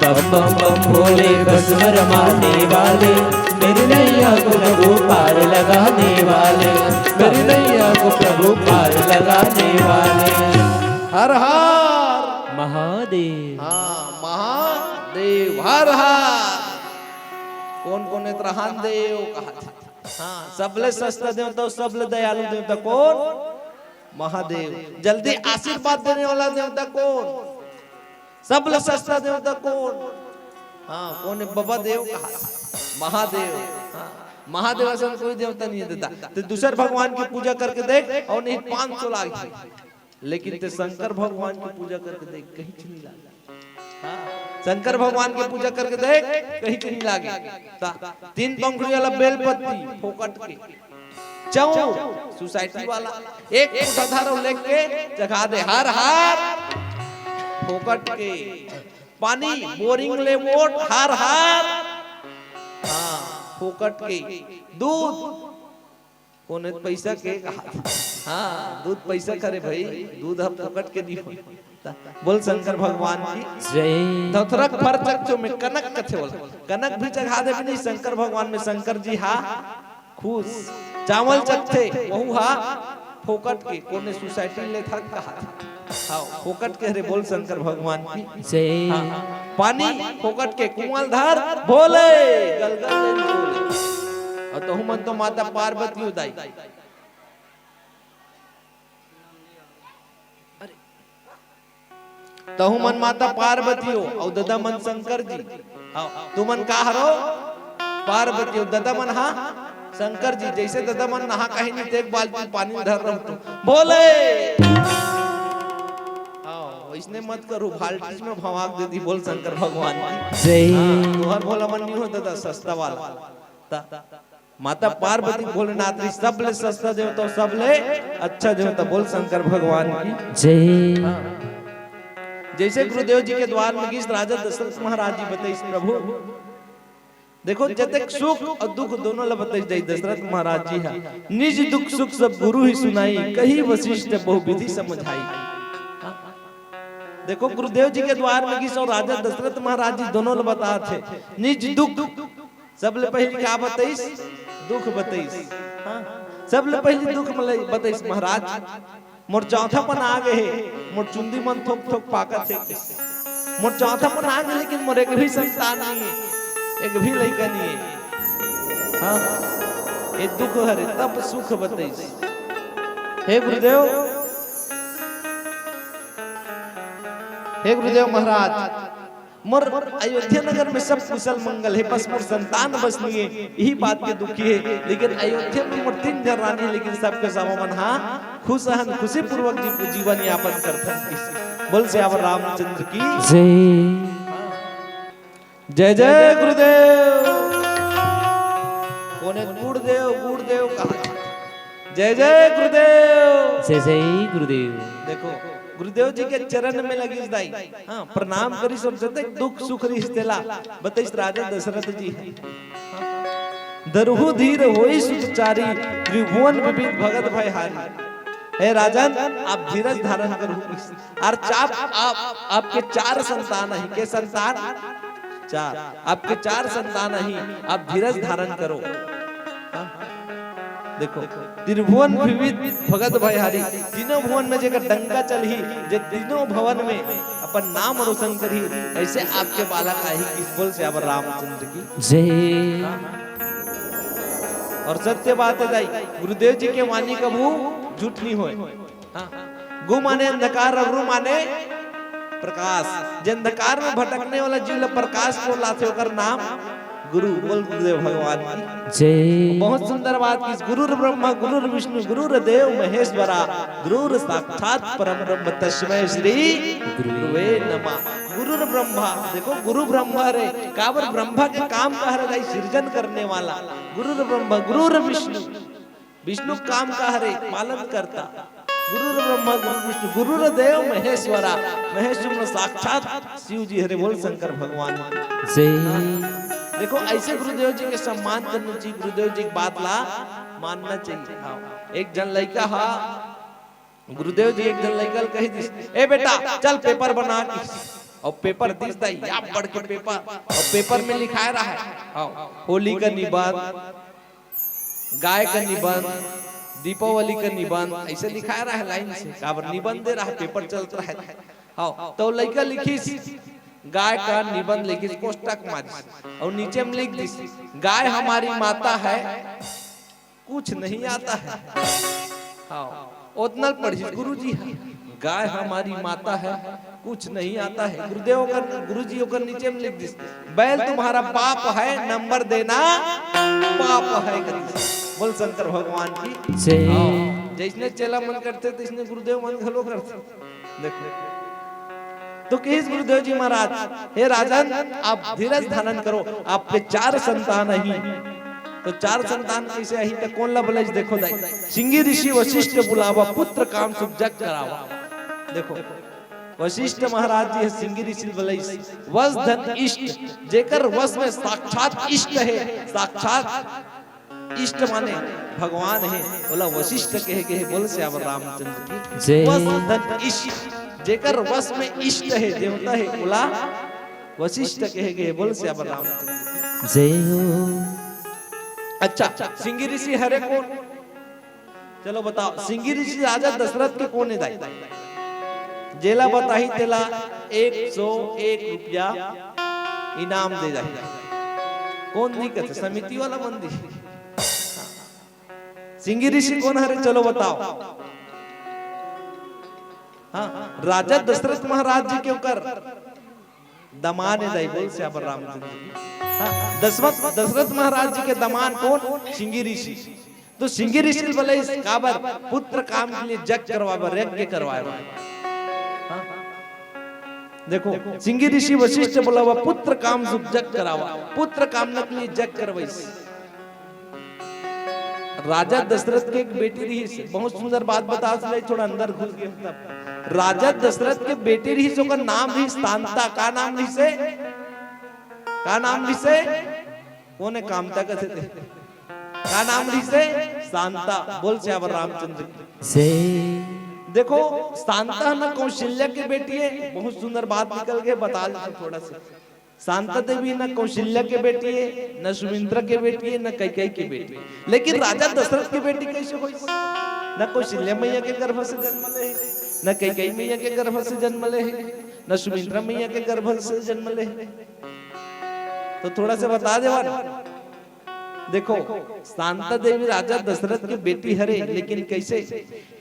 बम बम बम भोले भस्म रमाने वाले, मेरी नैया को प्रभु पार लगाने वाले, मेरी नैया को प्रभु पार लगाने वाले। हर हर महादेव। हाँ, महादेव। हर हर। कोन कोन ए त रहन देव कहाथे? हाँ, सबले सस्ता देवता, सबले दयालु देवता कोन? महादेव। जल्दी आशीर्वाद देने वाला देवता कोन? सबले सस्ता देवता कोन? हाँ, कोन ए? बबा देव कहाथे? महादेव। हाँ, महादेव असन कोई देवता नहीं हे दादा। ते दूसर भगवान की पूजा करके देख, अउ नहीं पाँच सौ लागही। लेकिन ते शंकर भगवान की पूजा करके देख, कहीं नहीं लागे। हाँ, शंकर भगवान की पूजा करके देख, कहीं नहीं लागे। ता, तीन पंखुड़ी वाला बेलपत्ती फोकट के, चाउर सोसाइटी वाला, एक फुट आधा रो लेके चघा दे, हर हर फोकट के। पानी बोरिंग ले मोट, हर हर, हाँ, फोकट के। दूध, कोन ए त पैसा के कहाथे? हाँ, दूध पैसा के हरे भाई, दूध ह फोकट के नहीं होय। बोल शंकर भगवान की जय। धोथरक फर चकचो में कनक कथे ओला, कनक भी चघा देबे नहीं शंकर भगवान में, शंकर जी हा खुश। चावल चकथे, वहू हा फोकट के, कोन ए सोसाइटी ले थक कहाथे? हाँ, फोकट के हरे, बोल शंकर भगवान की जय। हाँ, पानी फोकट के, कुआं ल धर भोले, गलगल ले बोले। अउ तहू मन तो माता पार्वती हो दाई। अरे, तहू मन माता पार्वती हो, अउ ददा मन शंकर जी। हाँ, तुमन का हरो? पार्वती हो, ददा मन हा शंकर जी। जैसे ददा मन नहा कहीं नहीं, ते एक बाल्टी पानी धर रहो तो भोले। हाँ, वैसने मत करो, बाल्टी में भवाक दे दी, बोल शंकर भगवान की जय। हाँ, तोहर भोला मन नहीं हो ददा, सस्ता वाला। ता, माता पार्वती भोलेनाथ जी सबले सस्ता देवता, सबले अच्छा देवता, बोल शंकर भगवान की जय। हाँ। जैसे गुरुदेव जी के द्वार में गिस राजा दशरथ महाराज जी बताइस प्रभु, देखो, जतेक सुख अउ दुख दोनों ला बताइस जाई दशरथ महाराज जी हा। निज दुख सुख सब गुरु ही सुनाई, कही वशिष्ठ बहु विधि समझाई। देखो, गुरुदेव जी के द्वार में गिस अउ राजा दशरथ महाराज जी दोनों ला बतात हे निज दुख। सबले पहिली का बताइस? दुख बताइस। हाँ, सबले पहिली दुख मला बताइस, महाराज, मोर चौथा मन आ गे हे, मोर चुंदी मन थोक थोक पाकत हे। मोर चौथा मन आ गे, लेकिन मोर एक भी संतान नहीं हे, एक भी लइका नहीं हे। हाँ, ये दुख हरे, तब सुख बताइस। हे गुरुदेव, हे गुरुदेव महाराज, मोर अयोध्या नगर में सब कुशल मंगल हे, बस मोर संतान बस नहीं है, यही बात के दुखी है। लेकिन अयोध्या में मोर तीन जन रानी, लेकिन सबके सब मन हा खुश हन, खुशी पूर्वक जी-, जीवन यापन करथन। बोल सियावर रामचंद्र की जय। जय जय गुरुदेव। कोने गुरुदेव, गुरुदेव कहा। जय जय गुरुदेव। जय जय गुरुदेव। देखो, गुरुदेव जी के चरण में लगिस दाई। हाँ, प्रणाम करिस और जते दुख सुख रिस तेला बतइस राजा दशरथ जी। दरहु धीर होई सुत चारी, त्रिभुवन विविध भगत भय हारी। हे राजन, आप धीरज धारण करो। और चाप आप, आपके चार संतान है। के संतान? चार। आपके चार संतान ही, आप धीरज धारण करो। हाँ? देखो, त्रिभुवन विविध भगत भयहारी, तीनों भुवन में जेकर डंका चलही, जे तीनों भवन में अपन नाम रोशन करही, ऐसे आपके बालक आही। किस बोल सियावर रामचंद्र की जय। हाँ? और सत्य बात है दाई, गुरुदेव जी के वाणी कभू झूठ नहीं होए। हाँ। गु माने अंधकार और रु माने प्रकाश। जे अंधकार में भटकने वाला जीव ला प्रकाश को लाथे, ओकर नाम गुरु। बोल गुरुदेव भगवान की जय। बहुत सुंदर बात की। गुरुर ब्रह्मा गुरुर विष्णु गुरुर देव महेश्वरा, गुरुर साक्षात परम ब्रह्म तस्मै श्री गुरुवे नमः। गुरुर ब्रह्मा, देखो गुरु ब्रह्मा रे, काबर ब्रह्मा के काम का हरे दाई, सृजन करने वाला। गुरुर ब्रह्मा गुरुर विष्णु, विष्णु काम का हरे पालन करता। गुरुर ब्रह्मा गुरुर विष्णु गुरुर देव महेश्वरा, महेश्वर में साक्षात शिव जी हरे। बोल शंकर भगवान की जय। देखो, ऐसे गुरुदेव जी के सम्मान करना चाहिए, गुरुदेव जी की बात ला मानना चाहिए। हाँ, एक जन लइका हा, गुरुदेव जी एक जन लइका ल कही दिस, "ए बेटा, चल पेपर बना" की। और पेपर दिस दाई, या पढ़ के पेपर, और पेपर में लिखाए रहा है, हाँ, होली का निबंध, गाय का निबंध, दीपावली का निबंध, ऐसे लिखाए रहा है लाइन से। काबर निबंध दे रहा है, पेपर चलत रहा है। हाँ, तो लइका लिखिस गाय का निबंध, लिखिस कोष्टक मारिस और नीचे में लिख दिस, "गाय हमारी माता है, कुछ नहीं आता है।" हाँ, ओतना पढ़िस गुरुजी, "गाय हमारी माता है, कुछ नहीं आता है।" गुरुदेव ओकर, गुरुजी ओकर नीचे में लिख दिस, "बैल तुम्हारा बाप है, नंबर देना पाप है," कर दिस। बोल शंकर भगवान की जय। हाँ, जैसने चेला मन करथे, तैसने गुरुदेव मन घलो करथे। देखो, तो कहिस गुरुदेव जी महाराज, "हे राजन, आप धीरज धारण करो, आपके चार संतान ही।" तो चार संतान कैसे ही, तो कौन ला बोले, देखो दाई, सिंगी ऋषि वशिष्ठ बुलावा, पुत्र काम सुख जग करावा। देखो, वशिष्ठ महाराज जी है, सिंगी ऋषि बोले, "वश धन इष्ट", जेकर वश में साक्षात इष्ट है, साक्षात इष्ट माने भगवान है, बोला वशिष्ठ कहे गए, बोल सियावर रामचंद्र की जय। वश धन इष्ट, जेकर वश में इष्ट है, देवता है, बोला वशिष्ठ कहे गए, बोल सियावर रामचंद्र की जय हो। अच्छा, सिंगी ऋषि हरे कौन? चलो बताओ, सिंगी ऋषि राजा दशरथ के कौन है दाई? जेला बताही तेला एक सौ एक रुपया इनाम दे जाही। कौन दी कथे? समिति वाला मन दी। सिंगी ऋषि कौन हरे? चलो बताओ। हाँ, राजा दशरथ महाराज जी के ओकर दमान है दाई, बोल सियावर रामचंद्र की। हाँ, दशरथ, दशरथ महाराज जी के दमान कौन? सिंगी ऋषि। तो सिंगी ऋषि बोले इस काबर पुत्र काम के लिए जग करवाए बर, यज्ञ करवाए बर। हाँ? देखो, सिंगी ऋषि वशिष्ठ बोला हुआ, "पुत्र काम सुख जग करावा", पुत्र कामना के लिए जग करवाइस। राजा दशरथ के एक बेटी रहिस, बहुत सुंदर बात बता, सुनाई, थोड़ा अंदर घुस गए तब। राजा दशरथ के बेटी रहिस, ओकर नाम रहिस शांता। का नाम रहिस? का नाम रहिस? कोने कामता कथे ते? का नाम रहिस? शांता। बोल सियावर रामचंद्र की। से देखो, शांता ना कौशल्या के बेटी है, बहुत सुंदर बात निकल गए, बता देते थोड़ा सा। शांता देवी ना कौशल्या के बेटी है, ना सुमित्रा के बेटी है, ना कैकेयी के बेटी है। लेकिन राजा दशरथ के बेटी कैसे होइस? ना कौशल्या मैया के गर्भ से जन्म ले है, ना कैकेयी मैया के गर्भ से जन्म ले है, ना सुमित्रा मैया के गर्भ से जन्म ले है। तो थोड़ा सा बता देवा ना। देखो, शांता देवी राजा दशरथ के बेटी हरे, लेकिन कैसे?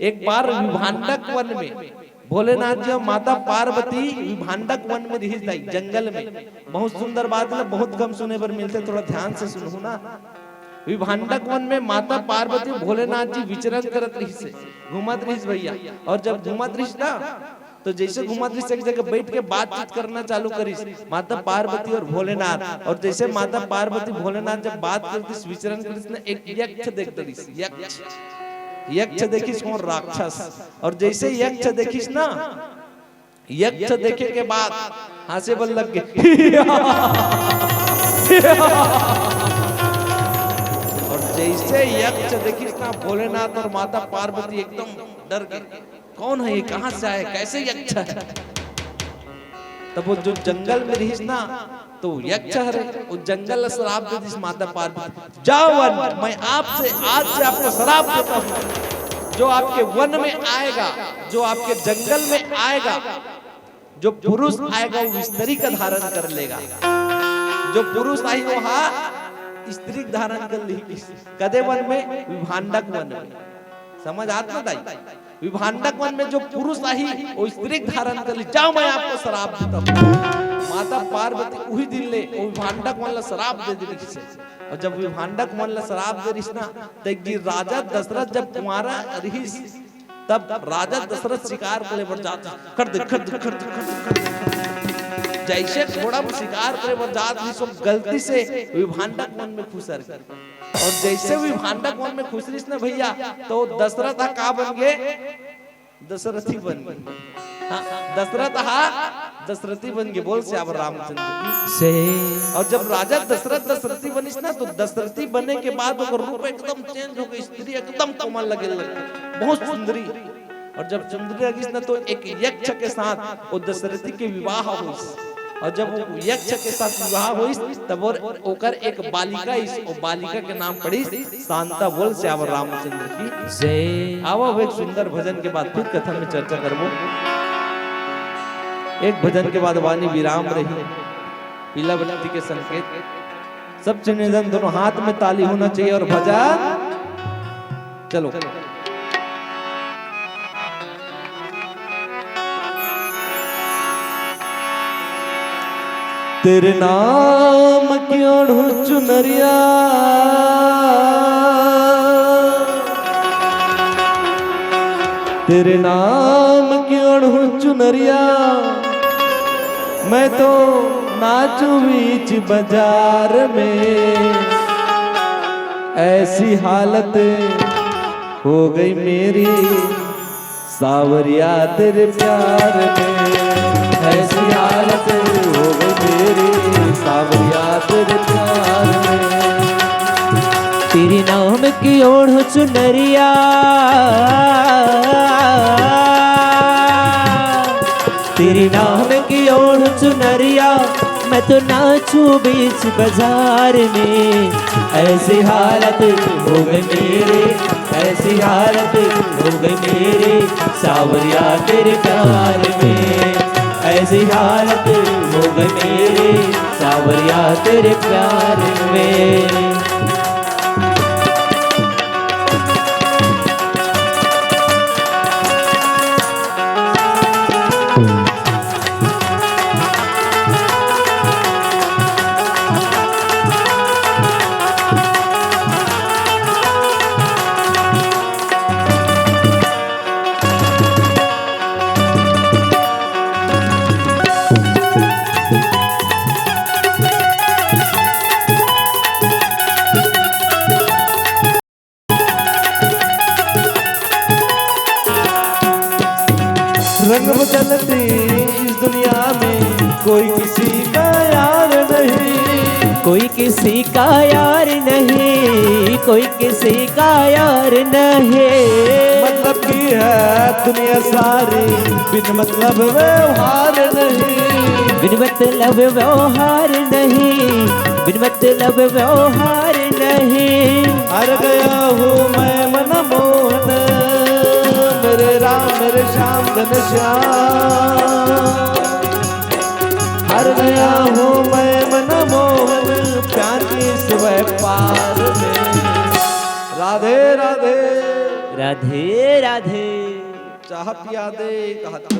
एक बार विभांडक वन में भोलेनाथ जी और माता पार्वती विभांडक वन में रिहिस दाई, जंगल में। बहुत सुंदर बात है, बहुत कम सुने बर मिलथे, थोड़ा ध्यान से सुनहू ना। विभांडक वन में माता पार्वती भोलेनाथ जी विचरण करत रिहिस हे, घूमत रिहिस भैया। और जब घूमत रिहिस ना, तो जैसे घूमत रिहिस, एक जगह बैठ के बातचीत करना चालू करिस माता पार्वती और भोलेनाथ। और जैसे माता पार्वती भोलेनाथ जब बात करतिस, विचरण करिस ना, एक यक्ष देख डरिस, यक्ष, यक्ष देखिस कौन? राक्षस। और जैसे यक्ष देखिस ना, यक्ष देखे के बाद हंसे बर लग गे। और जैसे यक्ष देखिस ना, भोलेनाथ और माता पार्वती एकदम डर गए। कौन है ये, कहाँ से आए, कैसे यक्ष है? तब वो जो जंगल में रिहिस ना, तो यक्ष हरे, वो जंगल ला श्राप दे दिस माता पार्वती, "जाओ वन, मैं आपसे, आज से आपको श्राप देता हूँ, जो आपके वन में आएगा, जो आपके जंगल में आएगा, जो पुरुष आएगा, वो स्त्री का धारण कर लेगा।" जो पुरुष आही, वो हा स्त्री का धारण कर लेही। कदे वन में? विभांडक वन में। समझ आत ना दाई? विभांडक वन में जो पुरुष आही, वो स्त्री का धारण कर लेही। "जाओ, मैं आपको श्राप देता हूँ।" माता पार्वती उही दिन ले वो विभांडक वन ला श्राप दे दे रिहिस हे। और जब विभांडक वन ला श्राप दे रिहिस ना, त एक दिन राजा दशरथ जब कुंवारा रिहिस, तब राजा दशरथ शिकार करे बर जात, "कर दे, कर दे, कर दे, कर दे, कर दे।" जैसे घोड़ा में शिकार करे बर जात रिहिस, वो गलती से विभांडक वन में खुसर गे। और जैसे विभांडक वन में खुसरिस ना भैया, तो दशरथ हा का बन गे? दशरथी बन गे। हाँ, दशरथ हा दशरथी बन गे। बोल सियावर रामचंद्र की। से और जब राजा दशरथ दशरथी बनिस ना, तो दशरथी बने के बाद ओकर रूप एकदम चेंज हो गे, स्त्री एकदम कोमल लगे लगे, बहुत सुंदरी। और जब सुंदरी लगिस ना, तो एक यक्ष के साथ वो दशरथी के विवाह होइस। और जब वो यक्ष के साथ विवाह होइस, तब ओकर एक बालिका आइस, वो बालिका के नाम पड़िस शांता। बोल सियावर रामचंद्र की। जय। आवा, अब एक सुंदर भजन के बाद फिर कथा में चर्चा करबो। एक भजन के बाद वाणी विराम रही, पीला बत्ती के संकेत। सब चीज निधन, दोनों हाथ में ताली होना चाहिए और भजन। चलो। तेरे नाम की ओढ़ू चुनरिया, तेरे नाम की ओढ़ू चुनरिया, मैं तो नाचू बीच बाजार में। ऐसी हालत हो गई मेरी सावरिया तेरे प्यार में, ऐसी हालत हो गई मेरी सावरिया तेरे प्यार में। तेरे नाम की ओढ़ चुनरिया, तेरे नाम की ओढ़ चुनरिया, मैं तो नाचू बीच बाजार में। ऐसी हालत हो गई मेरी, ऐसी हालत हो गई मेरी सावरिया तेरे प्यार में। ऐसी हालत हो गई मेरी सावरिया तेरे प्यार में। रंग बदलती इस दुनिया में कोई किसी का यार नहीं। कोई किसी का यार नहीं, कोई किसी का यार नहीं। मतलब की है दुनिया सारी, बिन मतलब व्यवहार नहीं। बिन मतलब व्यवहार नहीं, बिन मतलब व्यवहार नहीं। हर गया हूँ मैं मनमोहन, मेरे राम, मेरे श्याम, घनश्याम। हर गया हूँ मैं मनमोहन, प्यार के इस व्यापार में। राधे राधे। राधे राधे। चाह पिया दे कहत हो।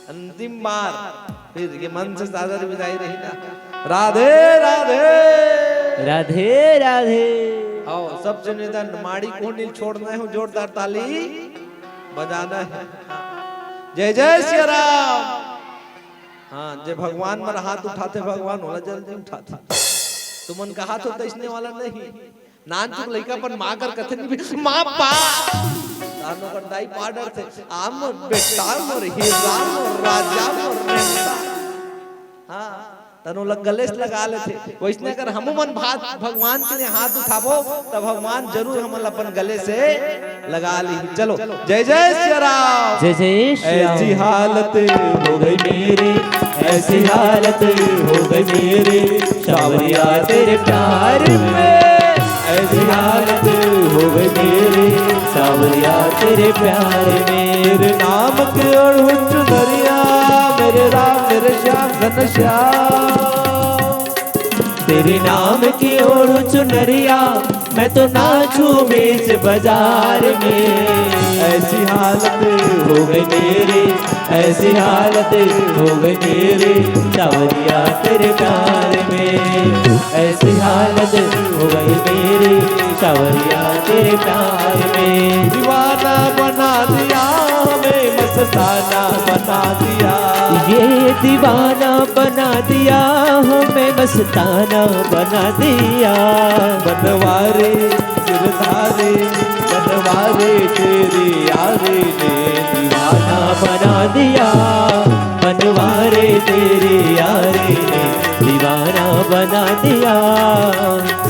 अंतिम बार फिर ये मन से सादर विदाई रही ना। राधे राधे। राधे राधे। आओ सब जने दन माड़ी कोहनी ल छोड़ना है, जोरदार ताली बजाना है। जय जय सिया राम। हाँ, जे भगवान मन हाथ उठाथे, भगवान ओला जल्दी उठाथे। तुमन कहा तो तैसने वाला नहीं। नानचुक लइका अपन माँ कर कथे नहीं, माँ पा। तानो कर दाई पा डरथे, आ मोर बेटा, मोर हीरा, मोर राजा, मोर नेता। हाँ, तनो लग गले से लगा लेथे। वैसने अगर हमू मन भात भगवान के लिए हाथ उठाबो, तब भगवान जरूर हमन ला अपन गले से लगा ली। चलो, जय जय सिया राम। जय जय श्री राम। ऐसी हालत हो गई मेरी, ऐसी हालत हो गई मेरी, सावरिया तेरे प्यार में। ऐसी हालत हो गई मेरी, सावरिया तेरे प्यार में। तेरे नाम की ओढ़ू चुनरिया, मेरे राम मेरे श्याम घनश्याम। तेरे नाम की ओढ़ू चुनरिया, मैं तो नाचूं बीच बाजार में। ऐसी हालत हो गई मेरी, ऐसी हालत हो गई मेरी, सावरिया तेरे प्यार में। ऐसी हालत हो गई मेरी, सावरिया तेरे प्यार में। दीवाना बना दिया हमें, मस्ताना बना दिया। ये दीवाना बना दिया, हमें मस्ताना बना दिया। बनवारी गिरधारी, बनवारी तेरी यारी ने दीवाना बना दिया। बनवारी तेरी यारी ने दीवाना बना दिया।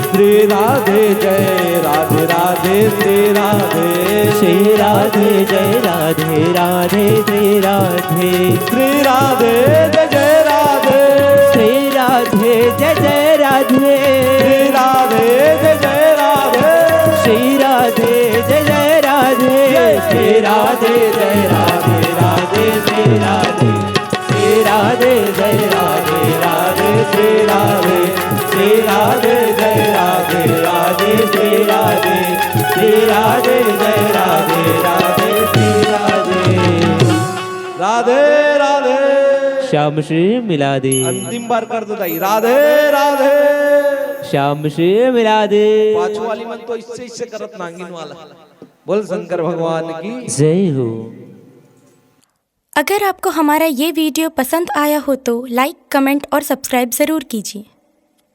श्री राधे जय राधे राधे श्री राधे। श्री राधे जय राधे राधे श्री राधे। श्री राधे जय जय राधे। श्री राधे जय जय राधे। श्री राधे जय जय राधे। श्री राधे जय जय राधे। श्री राधे जय राधे राधे श्री राधे। श्री राधे जय राधे राधे श्री राधे। श्री राधे जय राधे राधे श्री राधे। श्री राधे जय राधे राधे श्री राधे। राधे राधे। श्याम श्री मिला दे। अंतिम बार कर दो दाई, राधे राधे। श्याम श्री मिला दे। पाछू वाली मन तो इससे इससे करत नांगिन वाला। बोल शंकर भगवान की। जय हो। अगर आपको हमारा ये वीडियो पसंद आया हो तो लाइक, कमेंट और सब्सक्राइब ज़रूर कीजिए।